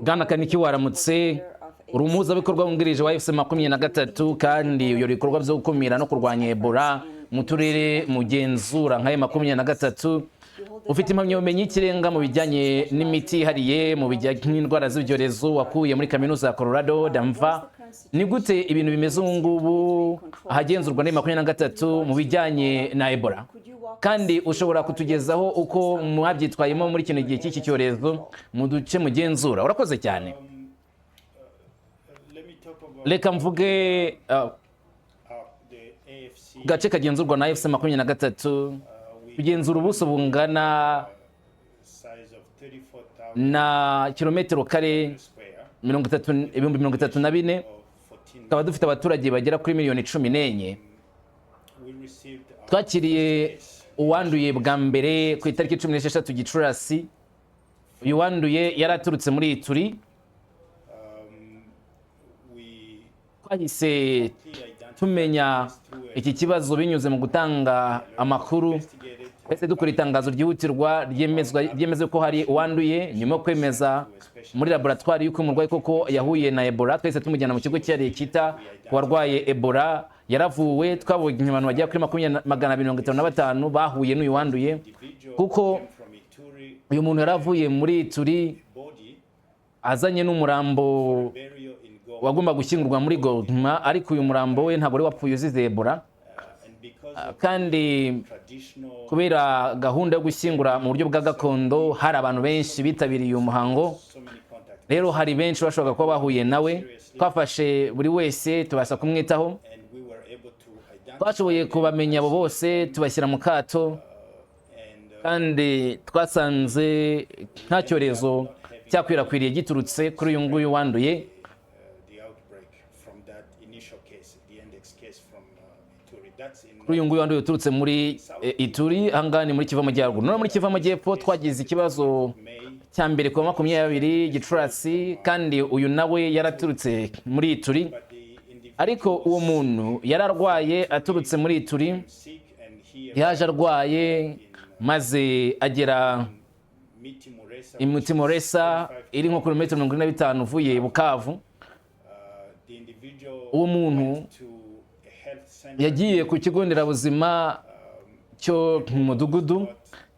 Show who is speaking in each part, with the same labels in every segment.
Speaker 1: Bwana Kaniki, waramutse. Uri umuhuzabikorwa wungirije wa AFC 23 kandi uyobora ibikorwa byo gukumira no kurwanya Ebola mu turere mugenzura nka 23. Ufite impamyabumenyi y'ikirenga mu bijyanye n'imiti yihariye mu bijyanye n'indwara z'ibyorezo wakuye muri Kaminuza ya Colorado Denver. Ni gute ibintu bimeze ubu ngubu ahagenzurwa na 23 mu bijyanye na Ebola? Kandi ushobora kutugezaho uko mwabyitwayemo muri kino gihe cy'iki cyorezo mu duce mugenzura? Urakoze cyane. Reka mvuge gace kagenzurwa na AFC 23. Tugenzura ubuso bungana na kilometero kare 30, 34,000, tukaba dufite abaturage bagera kuri miliyoni 14. Twakiriye uwanduye bwa mbere ku itariki 16 Gicurasi. Uyu wanduye yari aturutse muri Ituri. Twahise tumenya iki kibazo binyuze mu gutanga amakuru ndetse dukora itangazo ryihutirwa ryemeza ko hari uwanduye. Nyuma yo kwemeza muri laboratwari y'uko umurwayi koko yahuye na Ebola, twahise tumujyana mu kigo cyihariye cyita ku barwaye Ebola. Yaravuwe. Twabonye abantu bagera kuri 255 bahuye n'uyu wanduye, kuko uyu muntu yaravuye muri Ituri azanye n'umurambo wagomba gushyingurwa muri Goma, ariko uyu murambo we ntabwo wari wapfuye uzize Ebola. Kandi kubera gahunda yo gushyingura mu buryo bwa gakondo, hari abantu benshi bitabiriye uyu muhango. Rero hari benshi bashoboraga kuba bahuye nawe. Twafashe buri wese, tubasha kumwitaho. Twashoboye kubamenya abo bose, tubashyira mu kato, kandi twasanze nta cyorezo cyakwirakwiriye giturutse kuri uyu nguyu wanduye.
Speaker 2: The outbreak from that initial case, the index case from Ituri. That's in
Speaker 1: Kuri uyu nguyu wanduye uturutse muri Ituri. Ahangaha ni muri Kivu Amajyaruguru. Noneho muri Kivu Amajyepfo twagize ikibazo
Speaker 2: May.
Speaker 1: cya mbere ku wa 20 Gicurasi, kandi uyu nawe yaraturutse muri Ituri.
Speaker 2: But the individual
Speaker 1: Ariko uwo muntu yari arwaye aturutse muri Ituri.
Speaker 2: sick and he
Speaker 1: Yaje arwaye maze agera
Speaker 2: Miti Muresa,
Speaker 1: i Mutimoresa, iri nko kilometero 45 uvuye i Bukavu.
Speaker 2: The individual
Speaker 1: Uwo muntu
Speaker 2: went to a health center.
Speaker 1: yagiye ku kigo nderabuzima cyo mu mudugudu.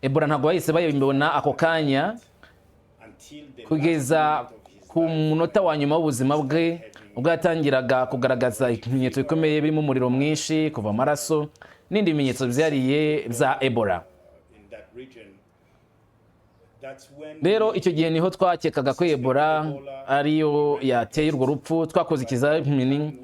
Speaker 1: Ebola ntabwo bahise bayibona ako kanya
Speaker 2: until the
Speaker 1: kugeza
Speaker 2: last minute of his
Speaker 1: ku munota wa nyuma w'ubuzima bwe, ubwo yatangiraga kugaragaza ibimenyetso bikomeye birimo umuriro mwinshi, kuva amaraso n'ibindi bimenyetso byihariye bya Ebola.
Speaker 2: in that region. That's when
Speaker 1: Rero icyo gihe niho twakekaga ko Ebola ariyo yateye urwo rupfu. Twakoze ikizamini,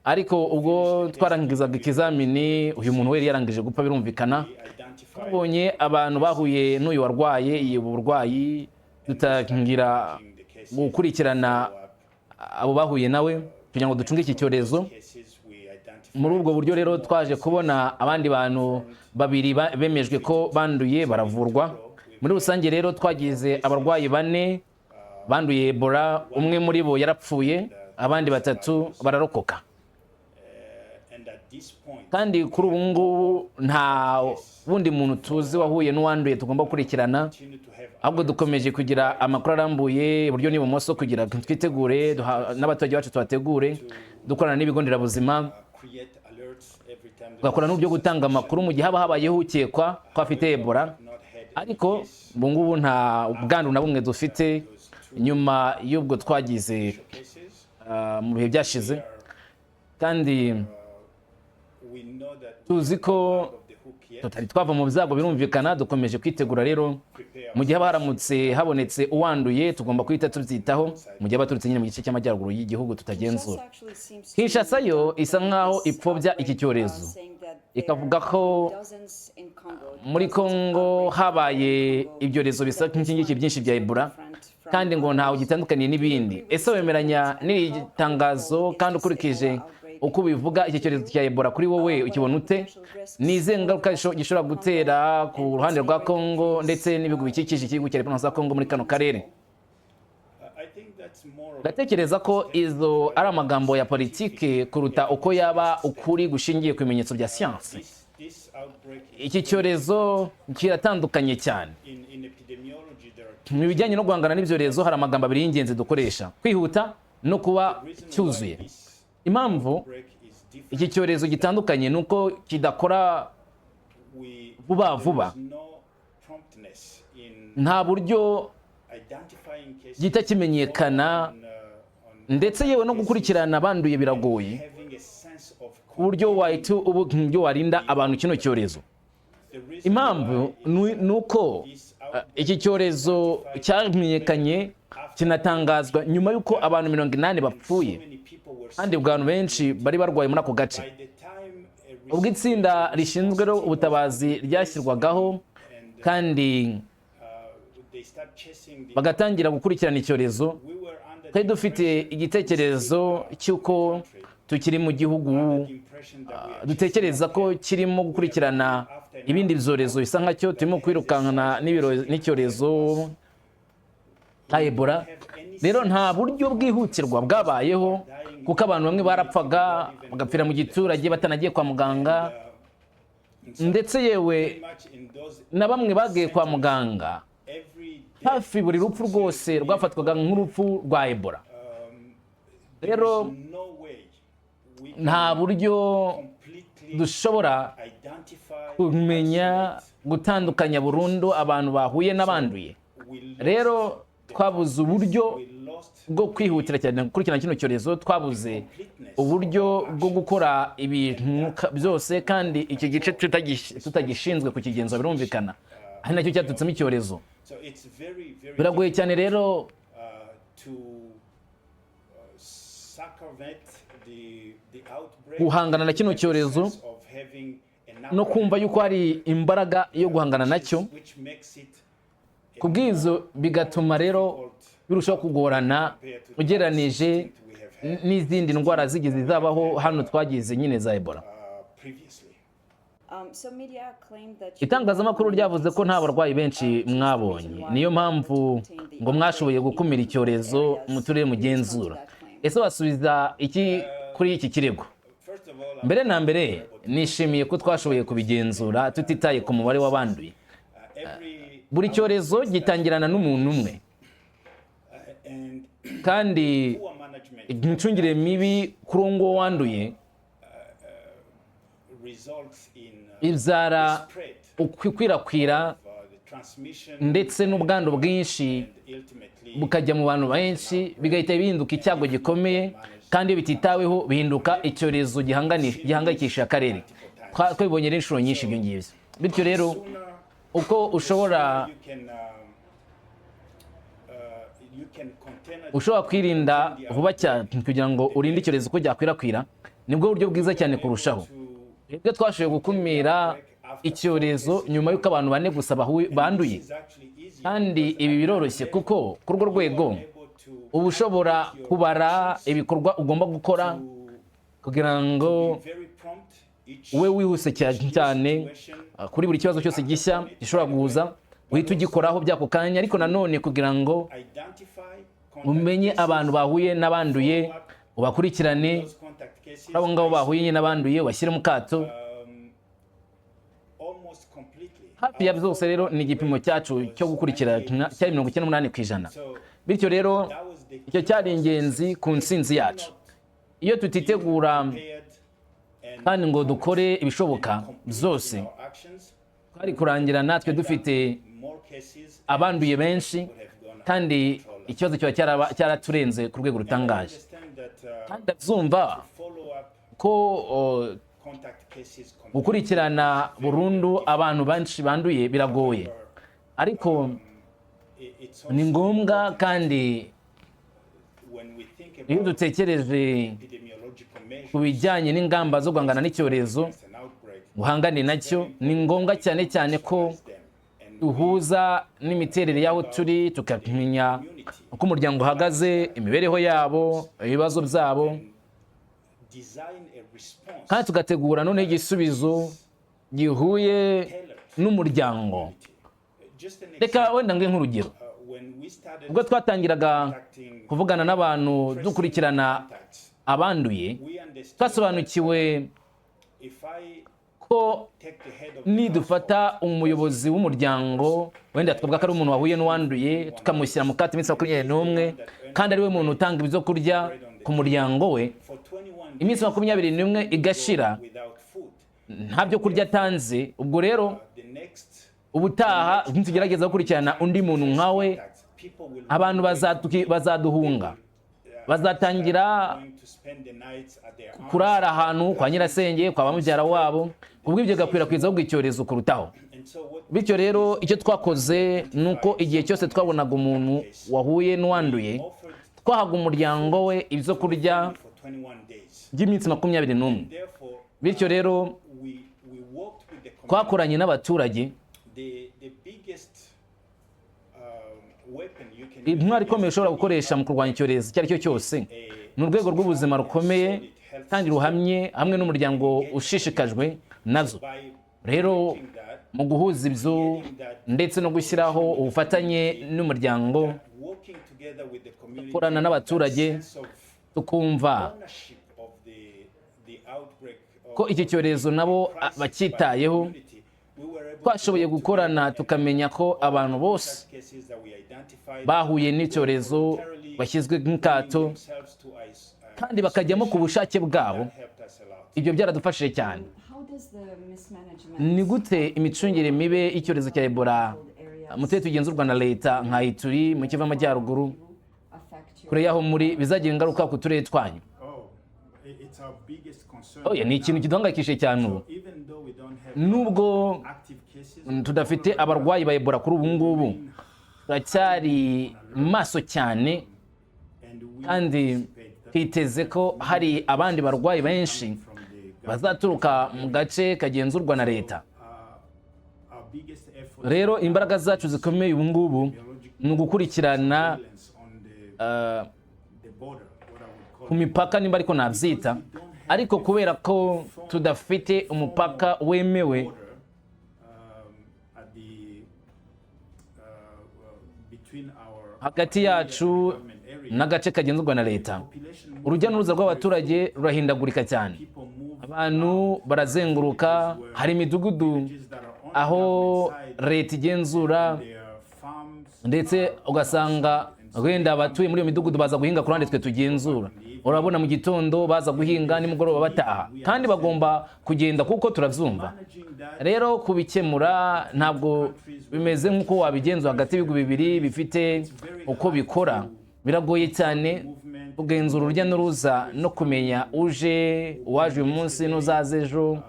Speaker 1: ariko ubwo twarangizaga ikizamini uyu muntu we yari yarangije gupfa, birumvikana.
Speaker 2: we identified
Speaker 1: Twabonye abantu bahuye n'uyu warwaye ubu burwayi, dutangira
Speaker 2: the cases,
Speaker 1: gukurikirana abo bahuye nawe kugira ngo ducunge iki cyorezo.
Speaker 2: cases we identified
Speaker 1: Muri ubwo buryo rero twaje kubona abandi bantu babiri bemejwe ko banduye, baravurwa. Muri rusange rero twagize abarwayi bane banduye Ebola. Umwe muri bo yarapfuye, abandi batatu bararokoka.
Speaker 2: And at this point
Speaker 1: Kandi kuri ubu ngubu nta wundi muntu tuzi wahuye n'uwanduye tugomba gukurikirana,
Speaker 2: continue to have
Speaker 1: ahubwo dukomeje kugira amakuru arambuye iburyo n'ibumoso kugira ngo twitegure, n'abaturage bacu tubategure, dukorana n'ibigo nderabuzima,
Speaker 2: create alerts every time
Speaker 1: tugakora n'uburyo gutanga amakuru mu gihe haba habayeho ukekwa ko afite Ebola.
Speaker 2: not had
Speaker 1: Ariko ubu ngubu nta bwandu na bumwe dufite nyuma y'ubwo twagize
Speaker 2: cases.
Speaker 1: mu bihe byashize. Kandi
Speaker 2: We know that
Speaker 1: tuzi ko
Speaker 2: of the hook yet.
Speaker 1: tutari twava mu byago, birumvikana. Dukomeje kwitegura rero mu gihe haba haramutse habonetse uwanduye, tugomba guhita tubyitaho, mu gihe baturutse nyine mu gice cy'amajyaruguru y'igihugu tutagenzura. Kinshasa yo isa nkaho ipfobya iki cyorezo, ikavuga ko muri Congo habaye ibyorezo bisa nk'iki ngiki byinshi bya Ebola, kandi ngo ntawe gitandukaniye n'ibindi. Ese wemeranya n'iri tangazo? Kandi ukurikije uko ubivuga, iki cyorezo cya Ebola kuri wowe ukibona ute? Ni izihe ngaruka gishobora gutera ku ruhande rwa Congo ndetse n'ibihugu bikikije igihugu cya Repubulika ya Congo muri kano karere?
Speaker 2: I think that's more of
Speaker 1: Ndatekereza ko izo ari amagambo ya politike kuruta uko yaba ukuri gushingiye ku bimenyetso bya siyansi.
Speaker 2: This outbreak is
Speaker 1: Iki cyorezo kiratandukanye cyane.
Speaker 2: in epidemiology there are
Speaker 1: Mu bijyanye no guhangana n'ibyorezo, hari amagambo abiri y'ingenzi dukoresha: kwihuta no kuba cyuzuye. Impamvu iki cyorezo gitandukanye ni uko kidakora vuba vuba. Nta buryo gihita kimenyekana, ndetse yewe no gukurikirana abanduye biragoye, ku buryo wahita uburyo warinda abantu kino cyorezo. Impamvu ni uko iki cyorezo cyamenyekanye, kinatangazwa nyuma y'uko abantu 80 bapfuye, kandi abantu benshi bari barwaye muri ako gace. Ubwo itsinda rishinzwe rero ubutabazi ryashyirwagaho kandi bagatangira gukurikirana icyorezo, twari dufite igitekerezo cy'uko tukiri mu gihugu dutekereza ko kirimo gukurikirana ibindi byorezo bisa nkacyo, turimo kwirukankana n'icyorezo nka Ebola. Rero nta buryo bwihutirwa bwabayeho, kuko abantu bamwe barapfaga, bagapfira mu giturage batanagiye kwa muganga. Ndetse yewe na bamwe bagiye kwa muganga, hafi buri rupfu rwose rwafatwaga nk'urupfu rwa Ebola. Rero nta buryo dushobora kumenya gutandukanya burundu abantu bahuye n'abanduye. Rero twabuze uburyo bwo kwihutira cyane gukurikirana kino cyorezo, twabuze uburyo bwo gukora ibintu byose, kandi icyo gice tutagishinzwe kukigenzura, birumvikana ari nacyo cyatutsemo icyorezo. Biragoye cyane rero guhangana na kino cyorezo no kumva yuko hari imbaraga yo guhangana nacyo. Ku bw'izo bigatuma rero birushaho kugorana ugereranije n'izindi ndwara zigeze zabaho hano twagize nyine za Ebola. Itangazamakuru ryavuze ko nta barwayi benshi mwabonye, niyo mpamvu ngo mwashoboye gukumira icyorezo mu turere mugenzura. Ese wasubiza iki kuri iki kirego? Mbere na mbere, nishimiye ko twashoboye kubigenzura tutitaye ku mubare w'abanduye. Buri cyorezo gitangirana n'umuntu umwe, kandi imicungire mibi kuri uwo nguwo wanduye ibyara ukwirakwira ndetse n'ubwandu bwinshi bukajya mu bantu benshi, bigahita bihinduka icyago gikomeye, kandi iyo bititaweho bihinduka icyorezo gihangayikishije akarere. Twabibonye rero inshuro nyinshi ibyo ngibyo. Bityo rero uko ushobora kwirinda vuba cyane kugira ngo urinde icyorezo ko cyakwirakwira, nibwo buryo bwiza cyane kurushaho. Twebwe twashoboye gukumira icyorezo nyuma y'uko abantu bane gusa banduye, kandi ibi biroroshye kuko kuri urwo rwego uba ushobora kubara ibikorwa ugomba gukora kugira ngo ube wihuse cyane kuri buri kibazo cyose gishya gishobora guhuza, uhite ugikoraho by'ako kanya. Ariko nanone kugira ngo umenye abantu bahuye n'abanduye, ubakurikirane, abo ngabo bahuye n'abanduye ubashyire mu kato hafi ya byose. Rero ni igipimo cyacu cyo gukurikirana cyari 98%. Bityo rero icyo cyari ingenzi ku ntsinzi yacu. Iyo tutitegura kandi ngo dukore ibishoboka byose, twari kurangira natwe dufite abanduye benshi, kandi ikibazo kiba cyaraturenze ku rwego rutangaje. Kandi ndabyumva ko gukurikirana burundu abantu benshi banduye biragoye, ariko ni ngombwa. Kandi iyo dutekereje ku bijyanye n'ingamba zo guhangana n'icyorezo, guhangane nacyo, ni ngombwa cyane cyane ko duhuza n'imiterere y'aho turi, tukamenya uko umuryango uhagaze, imibereho yabo, ibibazo byabo, kandi tugategura noneho igisubizo gihuye n'umuryango. Reka wenda nge nk'urugero: ubwo twatangiraga kuvugana n'abantu, dukurikirana abanduye, twasobanukiwe ko Ko nidufata umuyobozi w'umuryango, wenda twavuga ko ari umuntu wahuye n'uwanduye, tukamushyira mu kato iminsi 21, kandi ari we muntu utanga ibyo kurya ku muryango we, iminsi 21 igashira nta byo kurya atanze, ubwo rero ubutaha nitugerageza gukurikirana undi muntu nkawe, abantu bazaduhunga, bazatangira kurara ahantu kwa nyirasenge, kwa ba mubyara wabo. Kubw'ibyo gakwirakwiza ahubwo icyorezo kurutaho. Bityo rero icyo twakoze ni uko igihe cyose twabonaga umuntu wahuye n'uwanduye, twahaga umuryango we ibyo kurya by'iminsi 21. Bityo rero twakoranye n'abaturage. Intwari ikomeye ushobora gukoresha mu kurwanya icyorezo icyo ari cyo cyose ni urwego rw'ubuzima rukomeye kandi ruhamye, hamwe n'umuryango ushishikajwe nazo. Rero mu guhuza ibyo ndetse no gushyiraho ubufatanye n'umuryango, gukorana n'abaturage, tukumva ko iki cyorezo nabo bacyitayeho, twashoboye gukorana tukamenya ko abantu bose bahuye n'icyorezo bashyizwe mu kato kandi bakajyamo ku bushake bwabo. Ibyo byaradufashije cyane. Ni gute imicungire mibe y'icyorezo cya Ebola mu turere tugenzurwa na leta nka Ituri, mu Kivu y'Amajyaruguru, kure y'aho muri, bizagira ingaruka ku turere twanyu? Oya, ni ikintu kiduhangayikishije cyane ubu. Nubwo tudafite abarwayi ba Ebola kuri ubu ngubu, turacyari maso cyane kandi twiteze ko hari abandi barwayi benshi bazaturuka mu gace kagenzurwa na leta. Rero imbaraga zacu zikomeye ubu ngubu ni ugukurikirana ku mipaka, nimba ariko nabyita, ariko kubera ko tudafite umupaka wemewe hagati yacu n'agace kagenzurwa na leta, urujya n'uruza rw'abaturage rurahindagurika cyane. Abantu barazenguruka, hari imidugudu aho leta igenzura, ndetse ugasanga wenda abatuye muri iyo midugudu baza guhinga ku ruhande twe tugenzura. Urabona mu gitondo baza guhinga, nimugoroba bataha, kandi bagomba kugenda kuko turabyumva. Rero kubikemura ntabwo bimeze nk'uko wabigenzura hagati y'ibihugu bibiri bifite uko bikora. Biragoye cyane kugenzura urujya n'uruza no kumenya uje, uwaje uyu munsi n'uzaza ejo.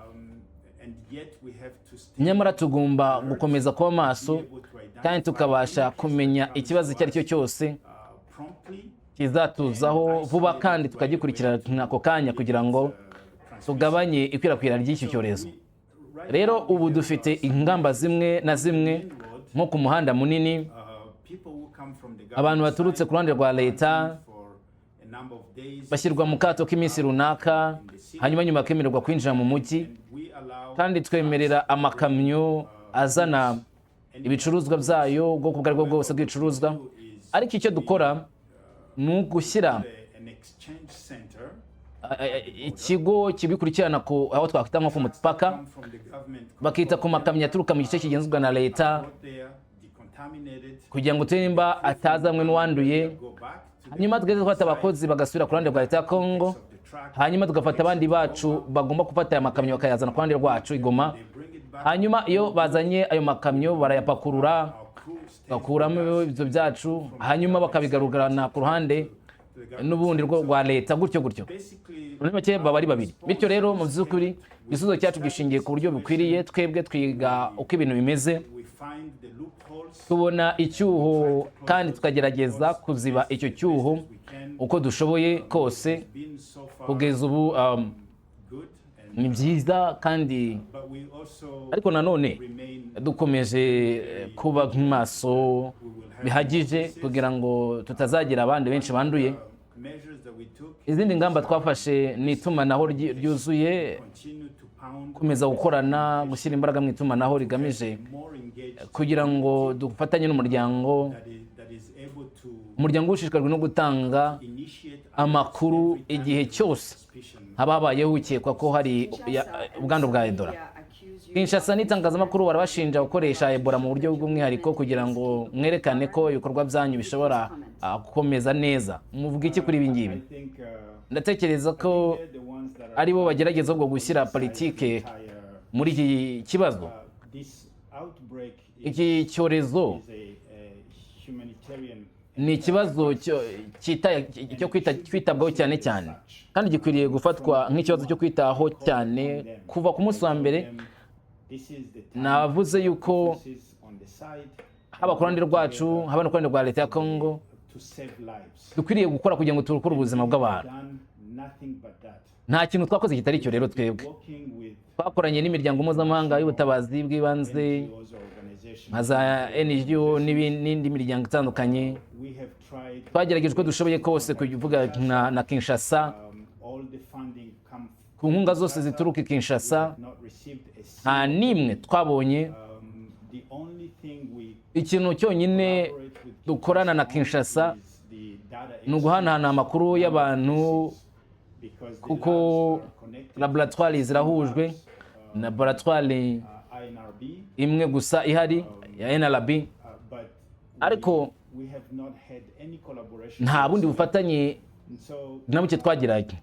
Speaker 1: Nyamara tugomba gukomeza kuba maso kandi tukabasha kumenya ikibazo icyo ari cyo cyose kizatuzaho vuba, kandi tukagikurikirana ako kanya kugira ngo tugabanye ikwirakwira ry'iki cyorezo. Rero ubu dufite ingamba zimwe na zimwe, nko ku muhanda munini, abantu baturutse ku ruhande rwa leta bashyirwa mu kato k'iminsi runaka, hanyuma nyuma bakemererwa kwinjira mu mujyi. Kandi twemerera amakamyo azana ibicuruzwa byayo, ubwoko ubwo aribwo bwose bw'ibicuruzwa. Ariko icyo dukora ni ugushyira ikigo kibikurikirana ku aho twakwita nko ku mupaka, bakita ku makamyo aturuka mu gice kigenzurwa na leta kugira ngo turebe nimba atazanywe n'uwanduye. Hanyuma tugeze gufata abakozi bagasubira ku ruhande rwa leta ya Kongo, hanyuma tugafata abandi bacu bagomba gufata aya makamyo bakayazana ku ruhande rwacu i Goma. Hanyuma iyo bazanye ayo makamyo barayapakurura, bakuramo ibyo byacu, hanyuma bakabigarurana ku ruhande n'ubundi rwa leta, gutyo gutyo. Muri make baba ari babiri. Bityo rero mu by'ukuri igisubizo cyacu gishingiye ku buryo bukwiriye. Twebwe twiga uko ibintu bimeze, tubona icyuho kandi tukagerageza kuziba icyo cyuho uko dushoboye kose. Kugeza ubu ni byiza kandi, ariko nanone dukomeje kuba maso bihagije kugira ngo tutazagira abandi benshi banduye. Izindi ngamba twafashe ni itumanaho ryuzuye, gukomeza gukorana, gushyira imbaraga mu itumanaho rigamije kugira ngo dufatanye n'umuryango, umuryango ushishikajwe no gutanga amakuru igihe cyose haba habayeho ukekwa ko hari ubwandu bwa Ebola. Kinshasa n'itangazamakuru barabashinja gukoresha Ebola mu buryo bw'umwihariko kugira ngo mwerekane ko ibikorwa byanyu bishobora gukomeza neza. Muvuga iki kuri ibi ngibi? Ndatekereza ko ari bo bagerageza ubwo gushyira politike muri iki kibazo. Iki cyorezo ni ikibazo cyo kwitabwaho cyane cyane, kandi gikwiriye gufatwa nk'ikibazo cyo kwitaho cyane. Kuva ku munsi wa mbere navuze yuko haba ku ruhande rwacu, haba no ku ruhande rwa leta ya Congo, dukwiriye gukora kugira ngo turokore ubuzima bw'abantu. Nta kintu twakoze kitari icyo. Rero twebwe twakoranye n'imiryango mpuzamahanga y'ubutabazi bw'ibanze nka za NGO n'indi miryango itandukanye. Twagerageje uko dushoboye kose, kuvuga na Kinshasa. Ku nkunga zose zituruka i Kinshasa, nta n'imwe twabonye. Ikintu cyonyine dukorana na Kinshasa ni uguhanahana amakuru y'abantu, kuko laboratwari zirahujwe, laboratwari imwe gusa ihari ya NRB, ariko nta bundi bufatanye na buke twagiranye.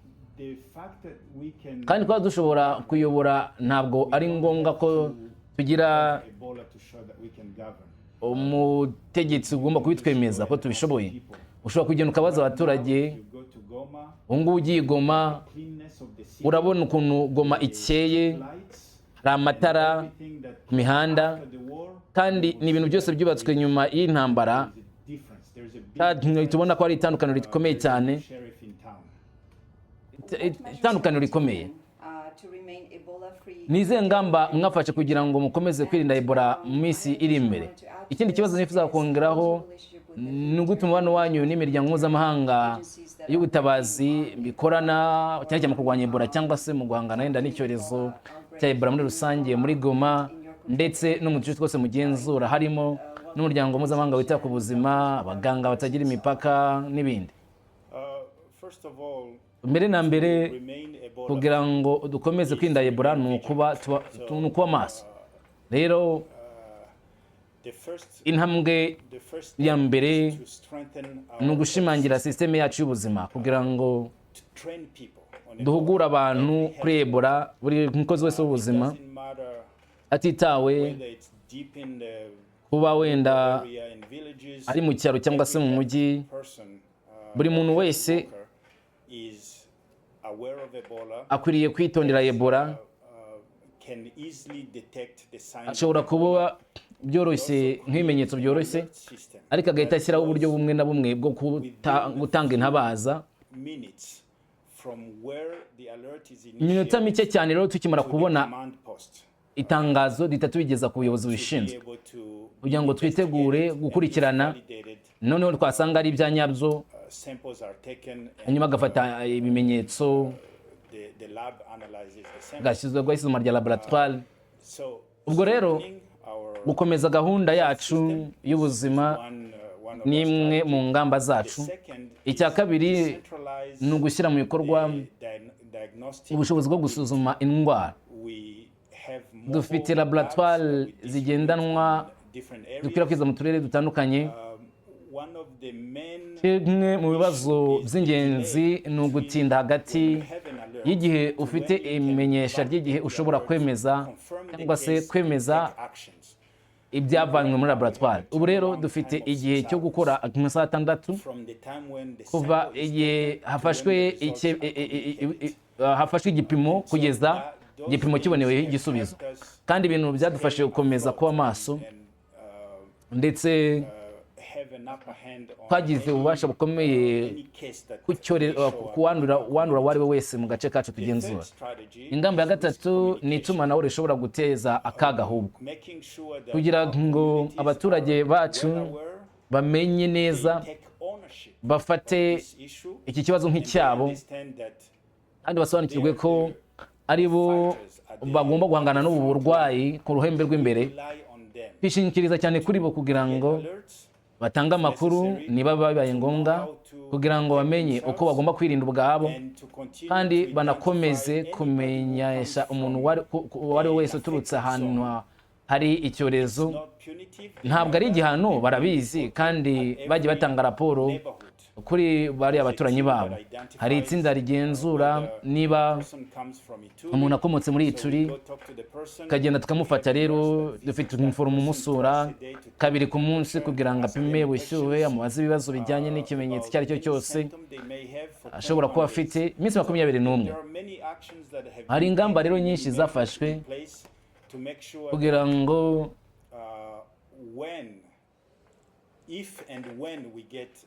Speaker 1: Kandi kuba dushobora kuyobora, ntabwo ari ngombwa ko tugira umutegetsi ugomba kubitwemeza ko tubishoboye. Ushobora kugenda ukabaza abaturage. Ubu ngubu ugiye i Goma, urabona ukuntu Goma ikeye, hari amatara ku mihanda, kandi ni ibintu byose byubatswe nyuma y'intambara. Kandi tubona ko hari itandukaniro rikomeye cyane, itandukaniro rikomeye. Ni izihe ngamba mwafashe kugira ngo mukomeze kwirinda Ebola mu minsi iri imbere? Ikindi kibazo nifuza kongeraho ni ugute umubano wanyu n'imiryango mpuzamahanga y'ubutabazi bikorana, cyane cyane mu kurwanya Ebola cyangwa se mu guhangana wenda n'icyorezo cya Ebola muri rusange muri Goma ndetse no mu duce twose mugenzura, harimo n'umuryango mpuzamahanga wita ku buzima, abaganga batagira imipaka n'ibindi? Mbere na mbere, kugira ngo dukomeze kwirinda Ebola ni ukuba maso. Rero intambwe ya mbere ni ugushimangira sisiteme yacu y'ubuzima kugira ngo duhugure abantu kuri Ebola. Buri mukozi wese w'ubuzima, atitawe kuba wenda ari mu cyaro cyangwa se mu mujyi, buri muntu wese akwiriye kwitondera Ebola. Ashobora kuba byoroshye, nk'ibimenyetso byoroshye, ariko agahita ashyiraho uburyo bumwe na bumwe bwo gutanga intabaza. Iminota mike cyane rero tukimara kubona itangazo, duhita tubigeza ku buyobozi bubishinzwe kugira ngo twitegure gukurikirana. Noneho twasanga ari ibya nyabyo, hanyuma agafata ibimenyetso, gashyizwe isuzuma rya laboratwari. Ubwo rero gukomeza gahunda yacu y'ubuzima ni imwe mu ngamba zacu. Icya kabiri ni ugushyira mu bikorwa ubushobozi bwo gusuzuma indwara. Dufite laboratwari zigendanwa dukwirakwiza mu turere dutandukanye. Kimwe mu bibazo by'ingenzi ni ugutinda hagati y'igihe ufite imenyesha ry'igihe ushobora kwemeza cyangwa se kwemeza ibyavanywe muri laboratwari. Ubu rero dufite igihe cyo gukora amasaha 6 kuva igihe hafashwe igipimo kugeza igipimo kiboneweho igisubizo, kandi ibintu byadufashije gukomeza kuba maso, ndetse twagize ububasha bukomeye ku wandura uwo ari we wese mu gace kacu tugenzura. Ingamba ya gatatu ni itumanaho rishobora guteza akaga ahubwo, kugira ngo abaturage bacu bamenye neza, bafate iki kibazo nk'icyabo, kandi basobanukirwe ko ari bo bagomba guhangana n'ubu burwayi ku ruhembe rw'imbere. Twishingikiriza cyane kuri bo kugira ngo Batanga amakuru niba bibaye ngombwa, kugira ngo bamenye uko bagomba kwirinda ubwabo, kandi banakomeze kumenyesha umuntu uwo ari we wese uturutse ahantu hari icyorezo. Ntabwo ari igihano, barabizi, kandi bagiye batanga raporo kuri bariya baturanyi babo. Hari itsinda rigenzura niba umuntu akomotse muri Ituri, tukagenda tukamufata. Rero dufite umuforomo umusura kabiri ku munsi kugira ngo apime ubushyuhe, amubaze ibibazo bijyanye n'ikimenyetso icyo ari cyo cyose ashobora kuba afite, iminsi 21. Hari ingamba rero nyinshi zafashwe kugira ngo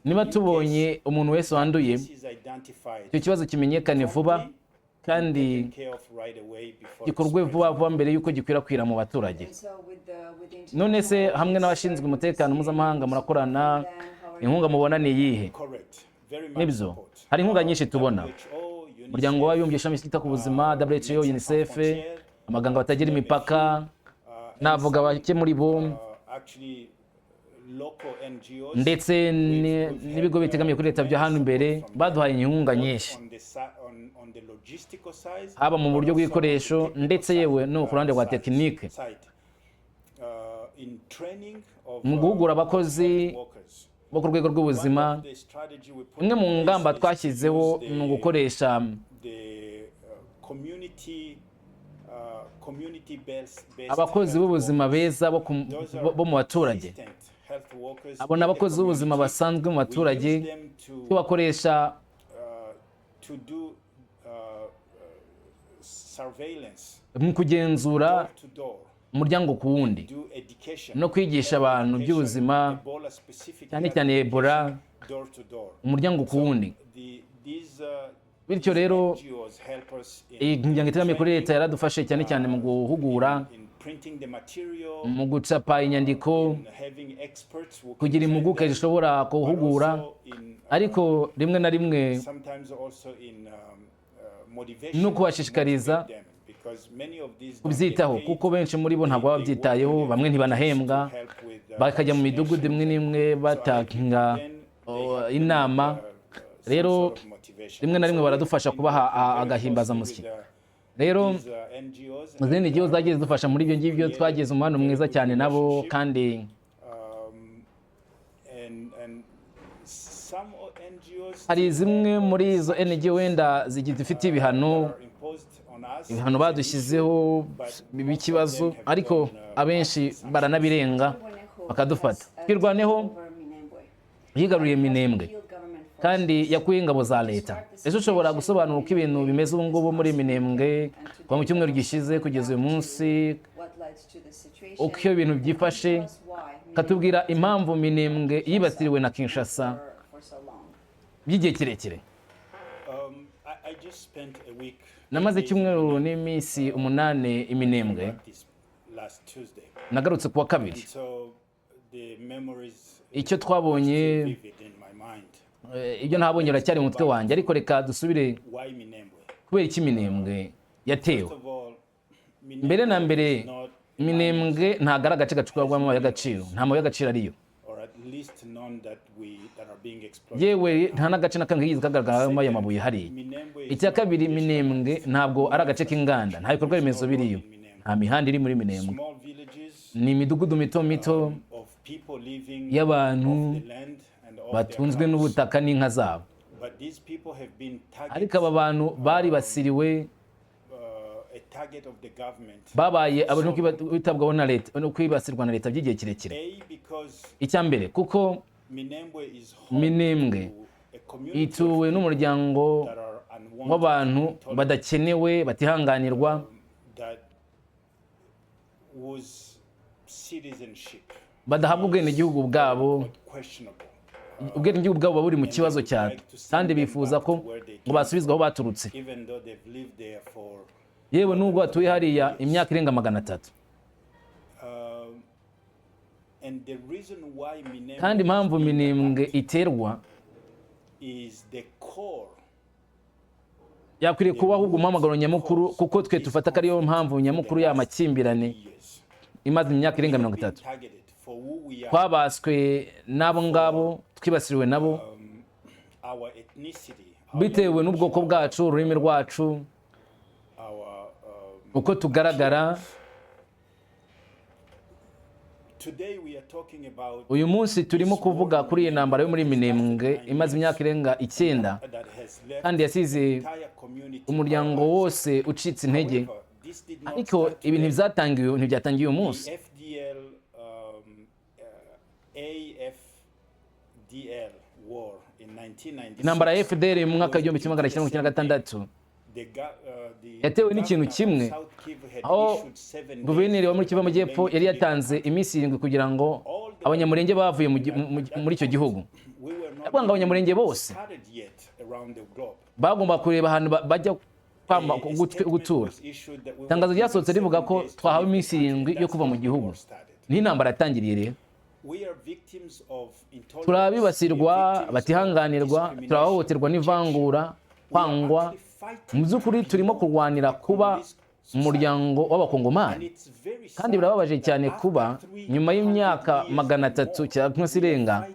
Speaker 1: niba tubonye umuntu wese wanduye, icyo kibazo kimenyekane vuba kandi gikorwe vuba vuba mbere y'uko gikwirakwira mu baturage. None se hamwe n'abashinzwe umutekano mpuzamahanga murakorana? Inkunga mubona ni iyihe? Nibyo, hari inkunga nyinshi tubona: Umuryango w'Abibumbye, Ishami ryita ku Buzima, WHO, UNICEF, Abaganga Batagira Imipaka, navuga bake muri bo, ndetse n'ibigo bitegamiye kuri leta byo hano imbere. Baduhaye inkunga nyinshi, haba mu buryo bw'ibikoresho, ndetse yewe no ku ruhande rwa tekinike, mu guhugura abakozi bo ku rwego rw'ubuzima. Imwe mu ngamba twashyizeho ni ugukoresha abakozi b'ubuzima beza bo mu baturage. Abo ni abakozi b'ubuzima basanzwe mu baturage, tubakoresha mu kugenzura umuryango ku wundi no kwigisha abantu by'ubuzima, cyane cyane Ebola, umuryango ku wundi. Bityo rero iyi miryango itegamiye kuri leta yaradufashe cyane cyane mu guhugura, mu gucapa inyandiko, kugira impuguke zishobora guhugura, ariko rimwe na rimwe no kubashishikariza kubyitaho, kuko benshi muri bo ntabwo baba babyitayeho. Bamwe ntibanahembwa, bakajya mu midugudu imwe n'imwe batanga inama. Rero rimwe na rimwe baradufasha kubaha agahimbazamusyi. Rero izindi gihugu zagiye zidufasha muri ibyo ngibyo, twagize umubano mwiza cyane nabo, kandi hari zimwe muri izo NGO wenda zifite ibihano badushyizeho biba ikibazo, ariko abenshi baranabirenga bakadufata. Twirwaneho yigaruriye Minembwe kandi yakuye ingabo za leta. Ese ushobora gusobanura uko ibintu bimeze ubu ngubu muri Minembwe kuva mu cyumweru gishize kugeza uyu munsi, uko ibintu byifashe, katubwira impamvu Minembwe yibasiriwe na Kinshasa by'igihe kirekire? Namaze icyumweru n'iminsi 8 i Minembwe, nagarutse kuwa kabiri. Icyo twabonye, ibyo ntabonye biracyari mu mutwe wanjye, ariko reka dusubire: kubera iki Minembwe yatewe? Mbere na mbere, Minembwe ntabwo ari agace gacukurwamo amabuye y'agaciro, nta mabuye y'agaciro ariyo, yewe nta n'agace na kamwe kigeze kagaragaramo ayo mabuye hariya. Icya kabiri, Minembwe ntabwo ari agace k'inganda, nta bikorwa remezo biriyo, nta mihanda iri muri Minembwe. Ni imidugudu mito mito y'abantu batunzwe n'ubutaka n'inka zabo, ariko aba bantu baribasiriwe, babaye abantu kwitabwaho na leta no kwibasirwa na leta by'igihe kirekire. Icya mbere, kuko Minembwe ituwe n'umuryango w'abantu badakenewe, batihanganirwa, badahabwa ubwenegihugu bwabo. Ubwenegihugu bwabo buba buri mu kibazo cyane, kandi bifuza ko ngo basubizwe aho baturutse, yewe nubwo batuye hariya imyaka irenga 300. Kandi impamvu Minembwe iterwa yakwiriye kuba ahubwo umuhamagaro nyamukuru, kuko twe dufata ko ariyo mpamvu nyamukuru y'amakimbirane imaze imyaka irenga 30.
Speaker 2: for who we are,
Speaker 1: Twabaswe n'abo ngabo, twibasiriwe nabo
Speaker 2: our ethnicity, our
Speaker 1: bitewe
Speaker 2: language,
Speaker 1: n'ubwoko bwacu, ururimi rwacu,
Speaker 2: our
Speaker 1: uko tugaragara.
Speaker 2: Today we are talking about
Speaker 1: Uyu munsi turimo kuvuga kuri iyi ntambara yo muri Minembwe imaze imyaka irenga 9
Speaker 2: that has left
Speaker 1: kandi yasize
Speaker 2: entire community
Speaker 1: umuryango wose ucitse intege.
Speaker 2: However, this did not
Speaker 1: Ariko
Speaker 2: start
Speaker 1: ibintu
Speaker 2: today.
Speaker 1: ntibyatangiye uyu munsi.
Speaker 2: The FDL AFDL war in 1996
Speaker 1: Intambara ya FDL mu mwaka w'1996 yatewe n'ikintu kimwe, aho guverineri wa muri Kivu y'Amajyepfo yari yatanze iminsi 7 kugira ngo Abanyamurenge bavuye muri icyo gihugu. Yavuga ngo Abanyamurenge bose bagomba kureba ahantu bajya gutura. Itangazo ryasohotse rivuga ko twahawe iminsi 7 yo kuva mu gihugu. Niho intambara yatangiriye rero. Turabibasirwa, batihanganirwa, turahohoterwa n'ivangura, kwangwa. Mu by'ukuri turimo kurwanira kuba umuryango w'Abakongomani, kandi birababaje cyane kuba nyuma y'imyaka 300 cyangwa se irenga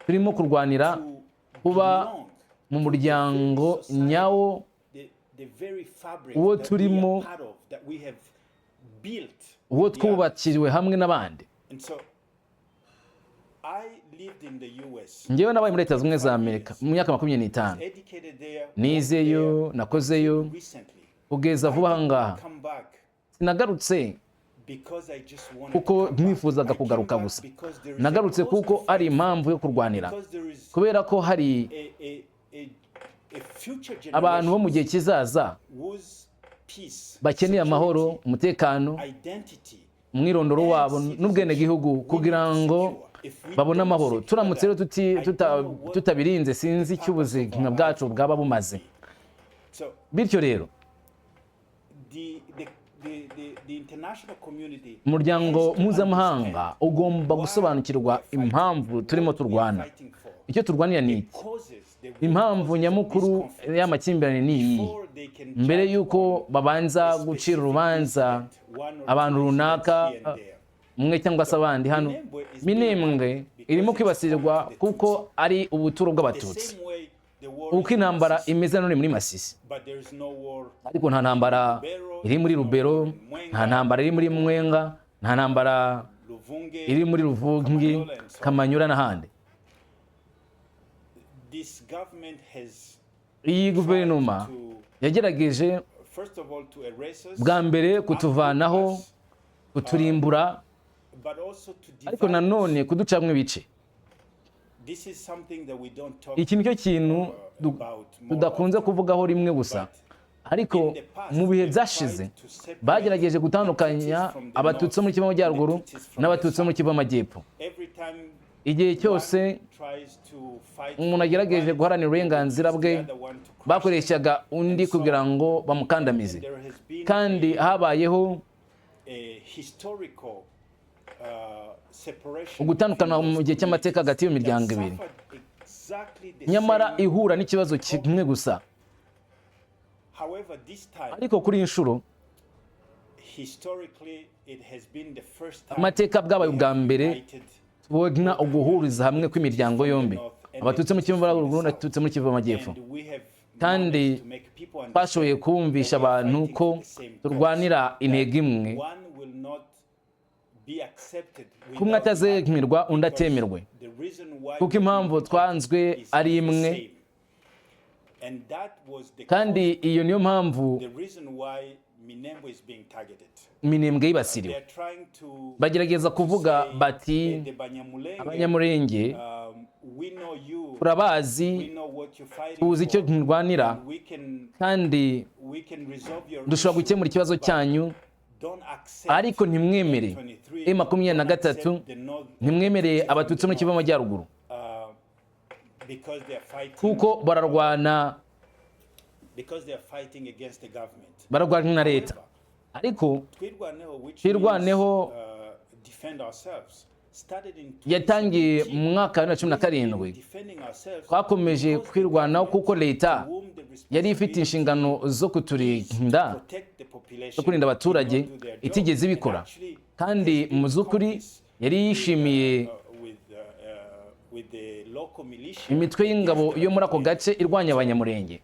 Speaker 1: turimo kurwanira kuba mu muryango nyawo, uwo turimo, uwo twubakiriwe hamwe n'abandi. Njyewe nabaye muri Leta Zunze Ubumwe za Amerika mu myaka 25, nizeyo, nakozeyo kugeza vuba aha ngaha. Sinagarutse kuko nifuzaga kugaruka gusa. Nagarutse kuko ari impamvu yo kurwanira, kubera ko hari abantu bo mu gihe kizaza bakeneye amahoro, umutekano, umwirondoro wabo n'ubwenegihugu kugira ngo babone amahoro. Turamutse rero tutabirinze, sinzi icyo ubuzima bwacu bwaba bumaze. Bityo rero umuryango mpuzamahanga ugomba gusobanukirwa impamvu turimo turwana. Icyo turwanira ni iki? Impamvu nyamukuru y'amakimbirane ni iyi? Mbere y'uko babanza gucira urubanza abantu runaka, umwe cyangwa se abandi hano, Minembwe irimo kwibasirwa kuko ari ubuturo bw'Abatutsi, uko intambara imeze none muri Masisi. Ariko nta ntambara iri muri Rubero, nta ntambara iri muri Mwenga, nta ntambara iri muri Ruvungi, Kamanyura n'ahandi. Iyi guverinoma yagerageje bwa mbere kutuvanaho, kuturimbura, ariko nanone kuducamo ibice. Iki nicyo kintu tudakunze kuvugaho rimwe gusa, ariko mu bihe byashize bagerageje gutandukanya Abatutsi bo muri Kivu y'Amajyaruguru n'Abatutsi bo muri Kivu y'Amajyepfo. Igihe cyose umuntu agerageje guharanira uburenganzira bwe, bakoreshaga undi kugira ngo bamukandamize. Kandi habayeho ugutandukana mu gihe cy'amateka hagati y'imiryango ibiri, nyamara ihura n'ikibazo kimwe gusa. Ariko kuri iyi nshuro amateka bwabaye ubwa mbere tubona uguhuriza hamwe kw'imiryango yombi, Abatutsi mu Kivu y'Amajyaruguru n'Abatutsi muri Kivu y'Amajyepfo. Kandi twashoboye kumvisha abantu ko turwanira intego imwe, kumwe atazemerwa undi atemerwe, kuko impamvu twanzwe ari imwe. Kandi iyo niyo mpamvu Minembwe yibasiriwe. Bagerageza kuvuga bati Abanyamurenge turabazi, tuzi icyo murwanira, kandi dushobora gukemura ikibazo cyanyu, ariko ntimwemere M23, ntimwemereye Abatutsi muri Kivu y'Amajyaruguru kuko bararwana na leta. Ariko Twirwaneho yatangiye mu mwaka wa 2017. Twakomeje kwirwanaho kuko leta yari ifite inshingano zo kuturinda, zo kurinda abaturage, itigeze ibikora. Kandi mu by'ukuri Yari yishimiye
Speaker 2: with the local militia.
Speaker 1: imitwe y'ingabo yo muri ako gace irwanya Abanyamurenge.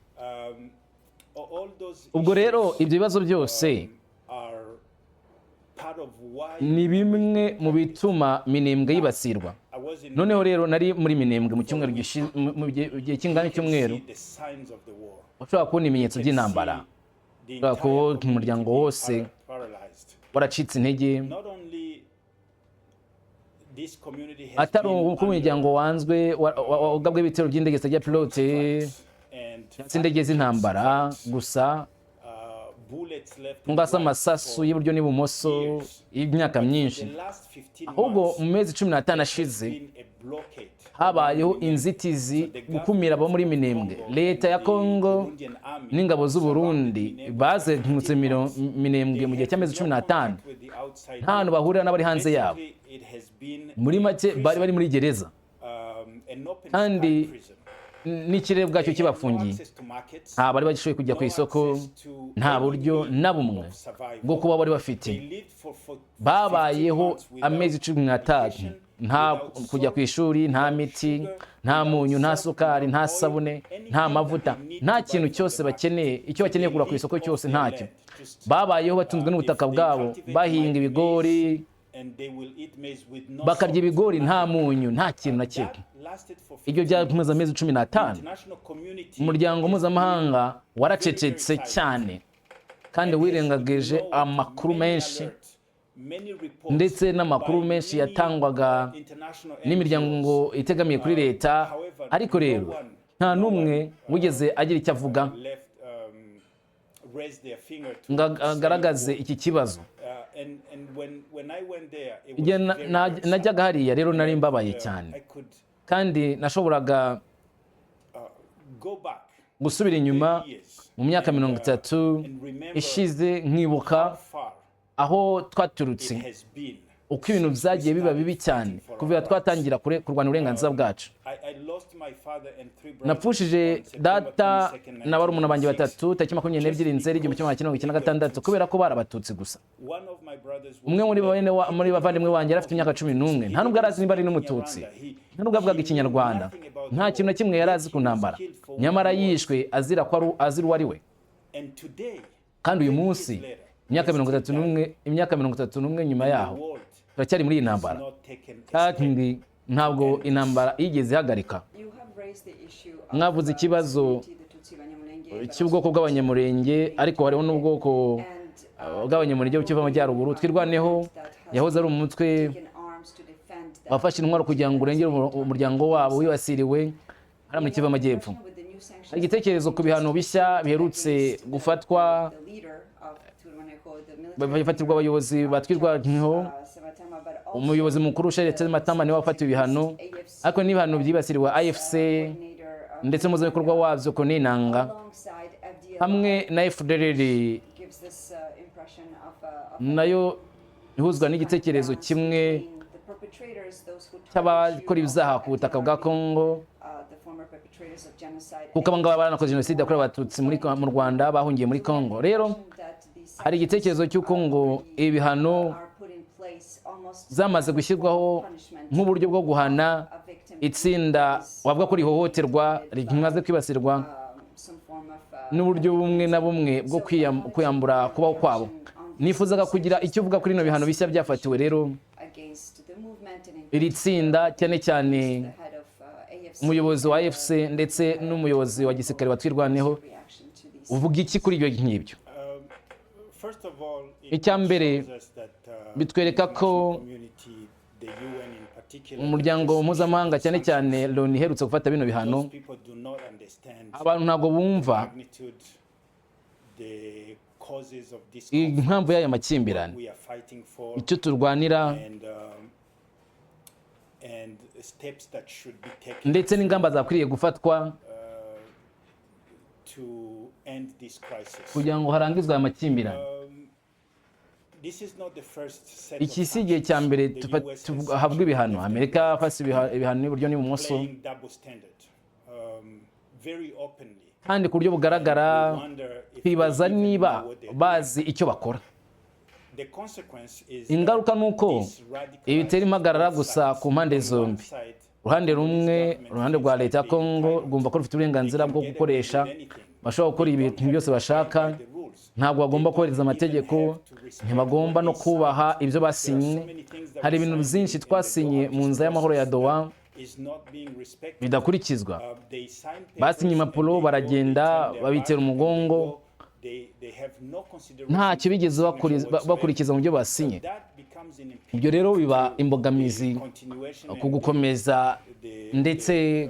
Speaker 2: All those
Speaker 1: Ubwo rero
Speaker 2: issues
Speaker 1: ibyo bibazo byose
Speaker 2: are part of why
Speaker 1: ni bimwe mu bituma Minembwe yibasirwa.
Speaker 2: I was in
Speaker 1: Noneho rero nari muri Minembwe mu cyumweru mu gihe kingana n'icyumweru.
Speaker 2: see the signs of the war.
Speaker 1: Ushobora kubona ibimenyetso by'intambara.
Speaker 2: The
Speaker 1: Ushobora
Speaker 2: entire
Speaker 1: kubona
Speaker 2: community
Speaker 1: umuryango
Speaker 2: being
Speaker 1: wose
Speaker 2: paralyzed.
Speaker 1: waracitse intege.
Speaker 2: Not only this community has
Speaker 1: Atari
Speaker 2: been
Speaker 1: uko umuryango wanzwe wagabwe ibitero by'indege zitagira pilote
Speaker 2: and
Speaker 1: z'indege z'intambara gusa,
Speaker 2: bullets left
Speaker 1: ngo asa amasasu y'iburyo n'ibumoso y'imyaka myinshi,
Speaker 2: the last 15
Speaker 1: ahubwo
Speaker 2: months
Speaker 1: mu mezi 15 ashize
Speaker 2: been a blockade.
Speaker 1: Habayeho inzitizi gukumira abo muri Minembwe. Leta ya Kongo n'ingabo z'u Burundi bazengurutse Minembwe mu gihe cy'amezi 15, nta hantu bahurira n'abari hanze yabo. Muri make bari muri gereza kandi n'ikirere ubwacyo kibafungiye. Nta bari bagishoboye kujya ku isoko, nta buryo na bumwe bwo kuba bari bafite. Babayeho amezi 13 nta kujya ku ishuri, nta miti, nta munyu, nta sukari, nta sabune, nta mavuta, nta kintu cyose bakeneye. Icyo bakeneye kugura ku isoko cyose ntacyo. Babayeho batunzwe n'ubutaka bwabo, bahinga ibigori, bakarya ibigori nta munyu, nta kintu na kimwe. Ibyo byamaze amezi 15. Umuryango mpuzamahanga waracecetse cyane kandi wirengagije amakuru menshi, ndetse n'amakuru menshi yatangwaga n'imiryango itegamiye kuri leta. Ariko rero nta n'umwe wigeze agira icyo avuga ngo agaragaze iki kibazo. Igihe najyaga hariya rero nari mbabaye cyane, kandi nashoboraga gusubira inyuma mu myaka 30 ishize, nkibuka aho twaturutse, uko ibintu byagiye biba bibi cyane kuva twatangira kurwana uburenganzira bwacu. Napfushije data na barumuna banjye batatu tariki 22 Nzeri 1996 kubera ko bari Abatutsi gusa. Umwe muri bene muri bavandimwe wanjye yari afite imyaka 11. Nta nubwo yari azi niba ari n'Umututsi, nta nubwo avugaga Ikinyarwanda, nta kintu na kimwe yari azi ku ntambara, nyamara yishwe azira ko azira uwo ari we. Kandi uyu munsi, imyaka 31, imyaka 31 nyuma yaho, turacyari muri iyi ntambara, kandi ntabwo intambara yigeze ihagarika. Mwavuze ikibazo cy'ubwoko bw'Abanyamurenge, ariko hariho n'ubwoko bw'Abanyamurenge bukiva Amajyaruguru. Twirwaneho yahoze ari umutwe wafashe intwaro kugira ngo urengere umuryango wabo wibasiriwe hariya muri Kivu Amajyepfo. Hari igitekerezo ku bihano bishya biherutse gufatwa, bifatirwa abayobozi batwirwaneho. Umuyobozi mukuru Charles Matama niwe wafatiwe ibihano, ariko n'ibihano byibasiriwe AFC ndetse umuhuzabikorwa wabyo Corneille Nangaa hamwe na FDLR, nayo ihuzwa n'igitekerezo kimwe cy'abakora ibyaha ku butaka bwa Congo, kuko aba ngaba baranakoze jenoside yakorewe Abatutsi mu Rwanda bahungiye muri Congo. Rero hari igitekerezo cy'uko ngo ibihano zamaze gushyirwaho nk'uburyo bwo guhana itsinda wavuga ko rihohoterwa, rimaze kwibasirwa n'uburyo bumwe na bumwe bwo kwiyambura kubaho kwabo. Nifuzaga kugira icyo uvuga kuri bino bihano bishya byafatiwe rero iri tsinda, cyane cyane umuyobozi wa AFC ndetse n'umuyobozi wa gisirikare wa Twirwaneho. Uvuga iki kuri ibyo ngibyo? Icya mbere, bitwereka ko umuryango mpuzamahanga, cyane cyane Loni iherutse gufata bino bihano, abantu ntabwo bumva impamvu y'aya makimbirane, icyo turwanira, ndetse n'ingamba zakwiriye gufatwa kugira ngo harangizwe aya makimbirane. Iki si igihe cya mbere hahabwa ibihano. Amerika yafashe ibihano iburyo n'ibumoso, kandi ku buryo bugaragara twibaza niba bazi icyo bakora. Ingaruka ni uko ibi bitera impagarara gusa ku mpande zombi. Uruhande rumwe, uruhande rwa leta ya Kongo, rwumva ko rufite uburenganzira bwo gukoresha, bashobora gukora ibintu byose bashaka, ntabwo bagomba kubahiriza amategeko, ntibagomba no kubaha ibyo basinye. Hari ibintu byinshi twasinye mu nzira y'amahoro ya Doha bidakurikizwa. Basinye impapuro, baragenda babitera umugongo, ntacyo bigeze bakurikiza mu byo basinye. Ibyo rero biba imbogamizi ku gukomeza ndetse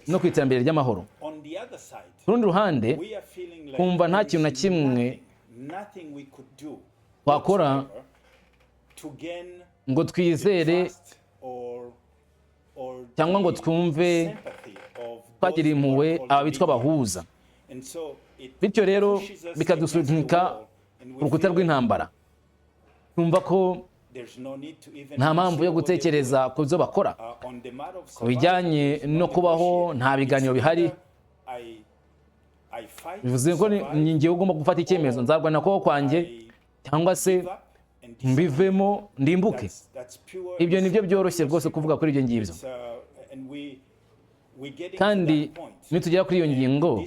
Speaker 1: no ku iterambere ry'amahoro. Ku rundi ruhande, kumva nta kintu na kimwe twakora ngo twizere cyangwa ngo twumve twagira impuhwe aba bitwa abahuza. Bityo rero bikadusunika ku rukuta rw'intambara, twumva ko nta mpamvu yo gutekereza ku byo bakora. Ku bijyanye no kubaho, nta biganiro bihari. Bivuze ko ni njyewe ugomba gufata icyemezo: nzarwana kubaho kwanjye cyangwa se mbivemo ndimbuke. Ibyo ni byo byoroshye rwose kuvuga kuri ibyo ngibyo. Kandi nitugera kuri iyo ngingo,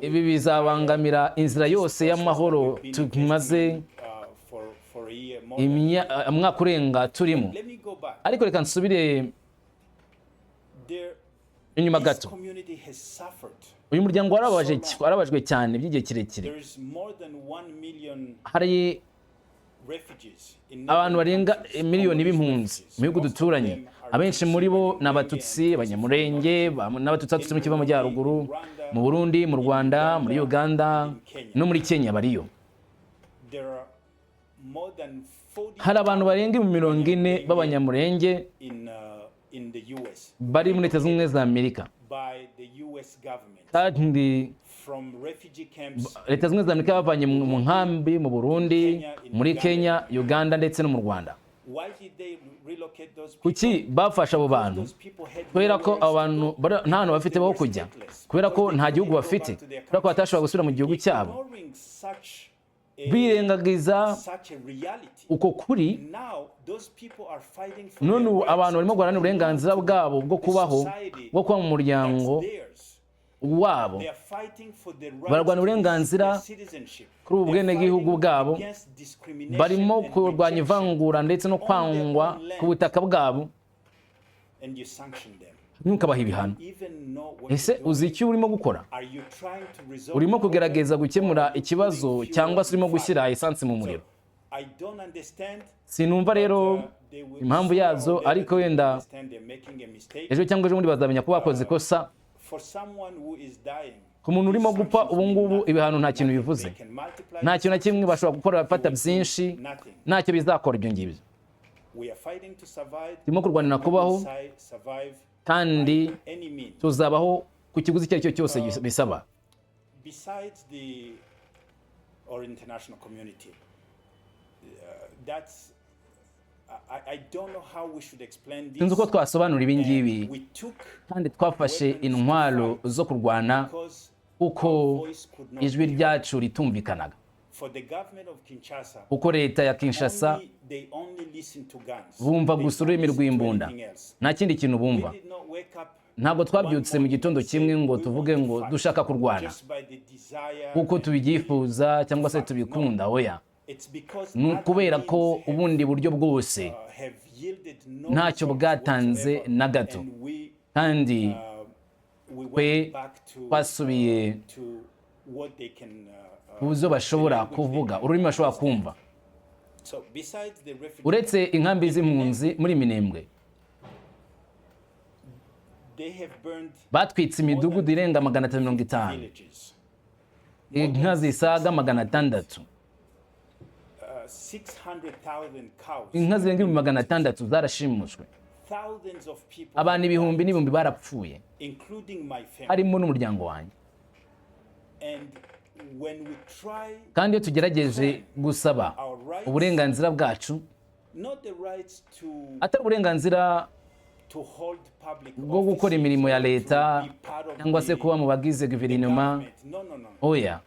Speaker 1: ibi bizabangamira inzira yose y'amahoro tumaze umwaka urenga turimo. Ariko reka nsubire inyuma gato. Uyu muryango warabajwe cyane by'igihe kirekire. Hari abantu barenga miliyoni b'impunzi mu bihugu duturanye. Abenshi muri bo ni Abatutsi, Abanyamurenge n'Abatutsi baturutse mu Kivu y'Amajyaruguru. Mu Burundi, mu Rwanda, muri Uganda no muri Kenya bariyo. Hari abantu barenga 40 b'Abanyamurenge bari muri Leta Zunze Ubumwe za Amerika, kandi Leta Zunze Ubumwe za Amerika bavanye mu nkambi mu Burundi, muri Kenya, Uganda ndetse no mu Rwanda. Kuki bafashe abo bantu? Kubera ko abo bantu nta hantu bafite ho kujya, kubera ko nta gihugu bafite, kubera ko batashobora gusubira mu gihugu cyabo. Birengagiza uko kuri, none ubu abantu barimo guharanira uburenganzira bwabo bwo kubaho, bwo kuba mu muryango wabo. Bararwana uburenganzira kuri ubu bwenegihugu bwabo, barimo kurwanya ivangura ndetse no kwangwa ku butaka bwabo, ntukabaha ibihano. Ese uzi icyo urimo gukora? Urimo kugerageza gukemura ikibazo cyangwa se urimo gushyira esansi mu muriro? Sinumva rero impamvu yazo, ariko wenda ejo cyangwa ejo bundi bazamenya ko bakoze ikosa. Ku muntu urimo gupfa ubu ngubu, ibihano nta kintu bivuze, nta kintu na kimwe bashobora gukora. Bafata byinshi, ntacyo bizakora ibyo ngibyo. Turimo kurwanira kubaho, kandi tuzabaho ku kiguzi icyo ari cyo cyose bisaba.
Speaker 2: Besides the or international community, that's I don't know how we should explain this.
Speaker 1: Sinzi uko twasobanura ibi ngibi.
Speaker 2: And we took
Speaker 1: Kandi twafashe intwaro zo kurwana
Speaker 2: because
Speaker 1: kuko ijwi ryacu ritumvikanaga.
Speaker 2: for the government of Kinshasa,
Speaker 1: Kuko leta ya Kinshasa
Speaker 2: they only listen to guns.
Speaker 1: bumva gusa ururimi rw'imbunda, nta kindi kintu bumva.
Speaker 2: We did not wake up
Speaker 1: Ntabwo twabyutse mu gitondo kimwe ngo tuvuge ngo dushaka kurwana
Speaker 2: just by the desire.
Speaker 1: kuko tubyifuza cyangwa se tubikunda. Oya,
Speaker 2: It's because
Speaker 1: ni ukubera ko ubundi buryo bwose
Speaker 2: have yielded no
Speaker 1: ntacyo
Speaker 2: results
Speaker 1: bwatanze
Speaker 2: whatsoever.
Speaker 1: na gato.
Speaker 2: And we,
Speaker 1: Kandi
Speaker 2: we
Speaker 1: twe
Speaker 2: went back to,
Speaker 1: twasubiye
Speaker 2: to what they can,
Speaker 1: ku byo bashobora kuvuga, ururimi bashobora kumva.
Speaker 2: So besides the refugee,
Speaker 1: Uretse inkambi z'impunzi muri Minembwe,
Speaker 2: they have burned
Speaker 1: batwitse imidugudu irenga 550,
Speaker 2: villages.
Speaker 1: inka zisaga 600.
Speaker 2: 600,000 cows.
Speaker 1: Inka zirenga 600,000 zarashimuswe.
Speaker 2: Thousands of people,
Speaker 1: Abantu ibihumbi n'ibihumbi barapfuye,
Speaker 2: including my family.
Speaker 1: harimo n'umuryango wanjye.
Speaker 2: And when we try
Speaker 1: Kandi iyo tugerageje gusaba
Speaker 2: our rights,
Speaker 1: uburenganzira bwacu,
Speaker 2: not the rights to
Speaker 1: atari uburenganzira
Speaker 2: to hold public
Speaker 1: bwo gukora imirimo ya leta cyangwa se kuba mu bagize guverinoma,
Speaker 2: government. No, no, no.
Speaker 1: oya.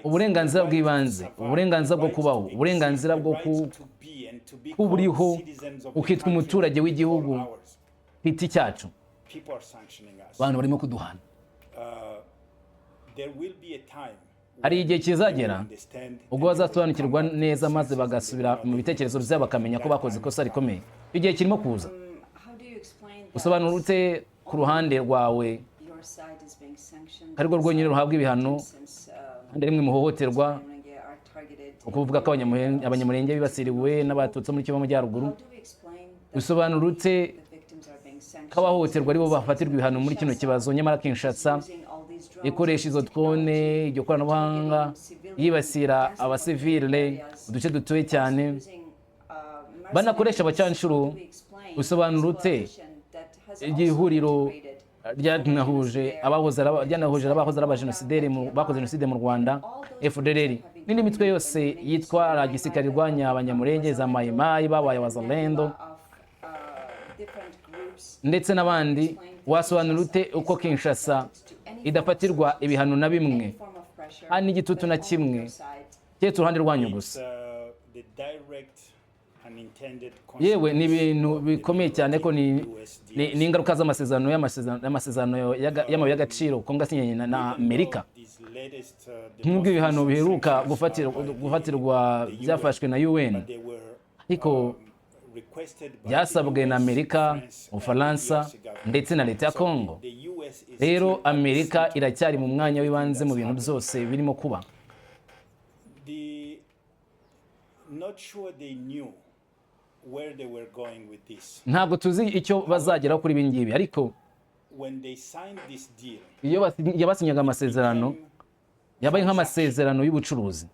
Speaker 1: Uburenganzira bw'ibanze, uburenganzira bwo kubaho, uburenganzira bwo kuba uriho, ukitwa umuturage w'igihugu ku giti cyacu. Abantu barimo kuduhana. Hari igihe kizagera ubwo bazasobanukirwa neza, maze bagasubira mu bitekerezo byabo, bakamenya ko bakoze ikosa rikomeye. Igihe kirimo kuza. Usobanura ute ku ruhande rwawe ko arirwo rwonyine ruhabwa ibihano kandi rimwe muhohoterwa, ukuvuga ko Abanyamurenge bibasiriwe n'Abatutsi muri Kivu y'Amajyaruguru? Bisobanura ute ko abahohoterwa aribo bafatirwa ibihano muri kino kibazo, nyamara Kinshasa ikoresha izo drone, iryo koranabuhanga, yibasira abasivile, uduce dutuye cyane, banakoresha abacanshuro? Usobanura ute iryo huriro ryanahuje abahoze ari abajenosideri bakoze jenoside mu Rwanda, FDLR n'indi mitwe yose yitwara gisirikare irwanya Abanyamurenge, za Mayimayi babaye Abazalendo ndetse n'abandi? Wasobanura ute uko Kinshasa idafatirwa ibihano na bimwe, nta n'igitutu na kimwe, keretse uruhande rwanyu gusa? Yewe, ni ibintu bikomeye cyane ko ni ingaruka z'amasezerano y'amabuye y'agaciro Kongo asinyanye na Amerika. Nk'ubwo ibihano biheruka gufatirwa byafashwe na UN, ariko byasabwe na Amerika, Ubufaransa ndetse na leta ya Kongo. Rero Amerika iracyari mu mwanya w'ibanze mu bintu byose birimo kuba.
Speaker 2: Not sure they knew where they were going with this.
Speaker 1: Ntabwo tuzi icyo bazageraho kuri ibi ngibi, ariko
Speaker 2: When they signed this deal,
Speaker 1: iyo basinyaga amasezerano, yabaye nk'amasezerano y'ubucuruzi.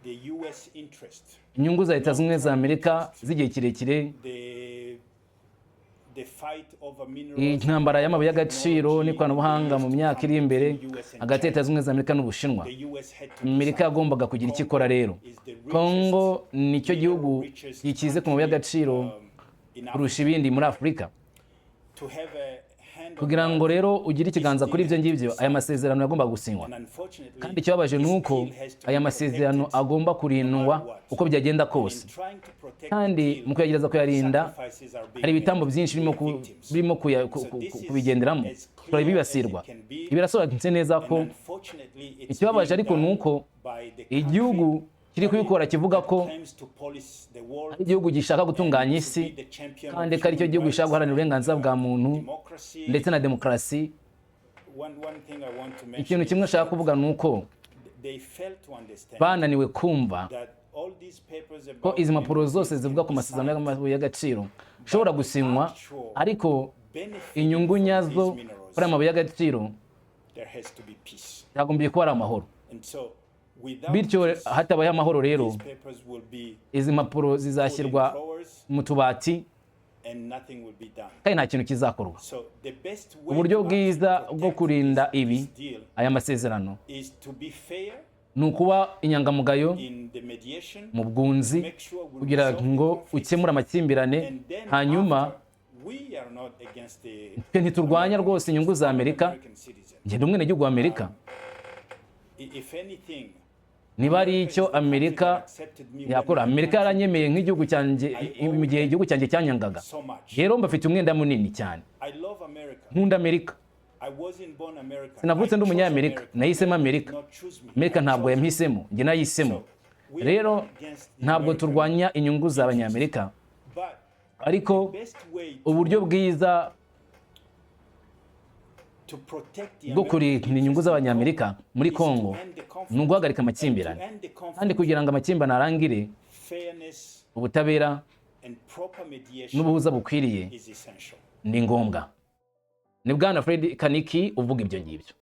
Speaker 2: the US interest,
Speaker 1: Inyungu za Leta Zunze Ubumwe za Amerika z'igihe kirekire,
Speaker 2: the fight over minerals,
Speaker 1: intambara y'amabuye y'agaciro n'ikoranabuhanga mu myaka iri imbere hagati ya Leta Zunze Ubumwe za Amerika n'Ubushinwa,
Speaker 2: the US had to
Speaker 1: Amerika yagombaga kugira icyo ikora. Rero Kongo nicyo gihugu gikize ku mabuye y'agaciro kurusha ibindi muri Afurika.
Speaker 2: to have a hand on
Speaker 1: Kugira ngo rero ugire ikiganza kuri ibyo ngibyo, aya masezerano yagombaga gusinywa.
Speaker 2: And unfortunately,
Speaker 1: Kandi ikibabaje ni uko aya masezerano agomba kurindwa uko byagenda kose, kandi mu kuyagereza kuyarinda hari ibitambo byinshi birimo kubigenderamo, turabibasirwa. Ibi birasobanutse neza ko ikibabaje ariko ni uko igihugu kiri kubikora kivuga ko ari igihugu gishaka gutunganya isi, kandi ko aricyo gihugu gishaka guharanira uburenganzira bwa muntu ndetse na demokarasi. Ikintu kimwe nshaka kuvuga ni uko bananiwe kumva ko izi mpapuro zose zivuga ku masezerano y'amabuye y'agaciro ashobora gusinywa, ariko inyungu nyazo kuri aya mabuye y'agaciro yagombye kuba ari amahoro. Bityo hatabaye amahoro rero, izi mpapuro zizashyirwa mu tubati kandi nta kintu kizakorwa. Uburyo bwiza bwo kurinda aya masezerano ni ukuba inyangamugayo mu bwunzi, kugira ngo ukemure amakimbirane. Hanyuma twe ntiturwanya rwose inyungu za Amerika. Ngenda umwenegihugu wa Amerika. Niba ari icyo Amerika yakora, Amerika yaranyemeye nk'igihugu cyanjye mu gihe igihugu cyanjye cyanyangaga. Rero mbafite umwenda munini cyane. Nkunda Amerika. Sinavutse ndi Umunyamerika, nahisemo Amerika. Amerika ntabwo yampisemo, njye nahisemo. Rero ntabwo turwanya inyungu z'Abanyamerika, ariko uburyo bwiza bwo kurinda inyungu z'Abanyamerika muri Congo ni uguhagarika amakimbirane, kandi kugira ngo amakimbirane arangire, ubutabera n'ubuhuza bukwiriye ni ngombwa. Ni Bwana Fred Kaniki uvuga ibyo ngibyo.